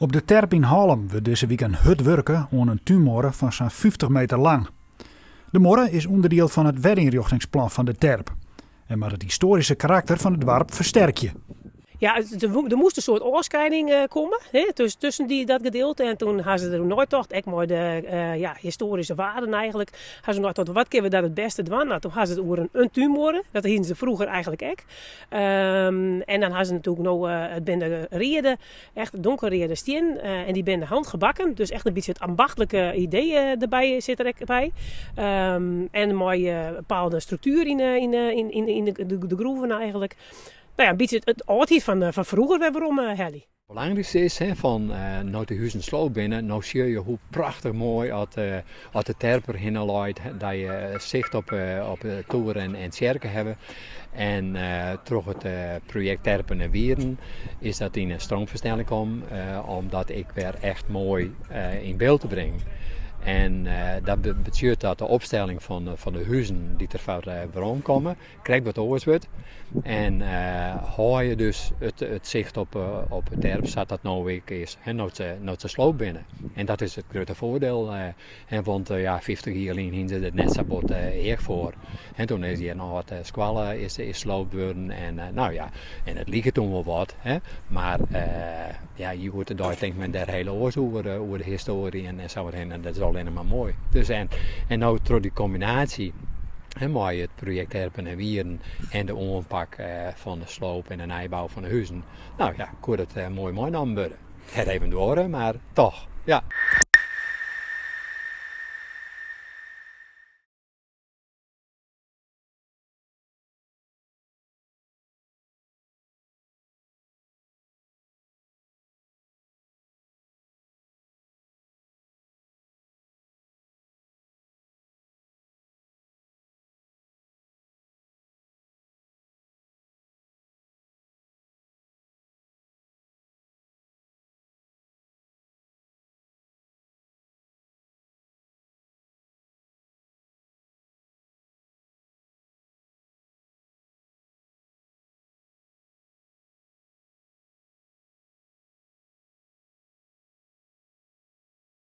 Op de terp yn Hallum wurdt dizze wike hurd wurke oan in túnmuorre fan sa'n 50 meter lang. De muorre is ûnderdiel fan it werynrjochtingsplan fan de terp en moat it histoaryske karakter fan it doarp fersterkje. Ja, der moast in soart ôfskieding eh, komme hè, tusken dy, dat gedeelte. En toen ha se der neitocht, ek mei de uh, ja, histoaryske waarden eigentlik, ha se neitocht, wat kinne we dat it bêste dwaan? Nou, toen ha se it oer in túnmuorre, dat hiene se froeger eigentlik ek. En dan ha se natuerlik no, uh, it binne de reade, echt donkerreade stiennen uh, en dy binne handgebakken. Dus echt in bytsje it ambachtlike idee derby sit der ek by. En mei in bepaalde struktuer yn de groeven eigentlik. Nou ja, in bytsje it âldheid fan froeger wer werom helje. It belangrykste is hè, fan no't de huzen sloopt binne, no sjogge je hoe prachtich moai at, at de terp der hinne leit, dat je sicht op, op de toer en tsjerke hawwe. En troch it projekt Terpen en Wieren is dat yn in stroomfersnelling kommen om dat ek wer echt moai yn byld te bringen. En dat betsjut dat de opstelling fan de huzen dy't der foar werom komme, krekt wat oars wurdt. En hâld je dus it sicht op de terp sa't dat no ek is, no't se sloopt binne. En dat is it grutte foardiel. Want ja, 50 jier lyn hiene se der net sa bot each foar. En toen is hjir noch wat skoalle is sloopt wurden. En nou ja, en it like toen wol wat. Mar ja, hjoed-de-dei tinkt men dêr hiel oars oer, oer de histoarje en sa wat hinne. En dat is allinnich mar moai. Dus en no troch dy kombinaasje mei it projekt Terpen en Wieren en de oanpak fan de sloop en de nijbou fan de huzen, nou ja, koe dat moai meinommen wurde. It hat even duorre, mar toch, ja.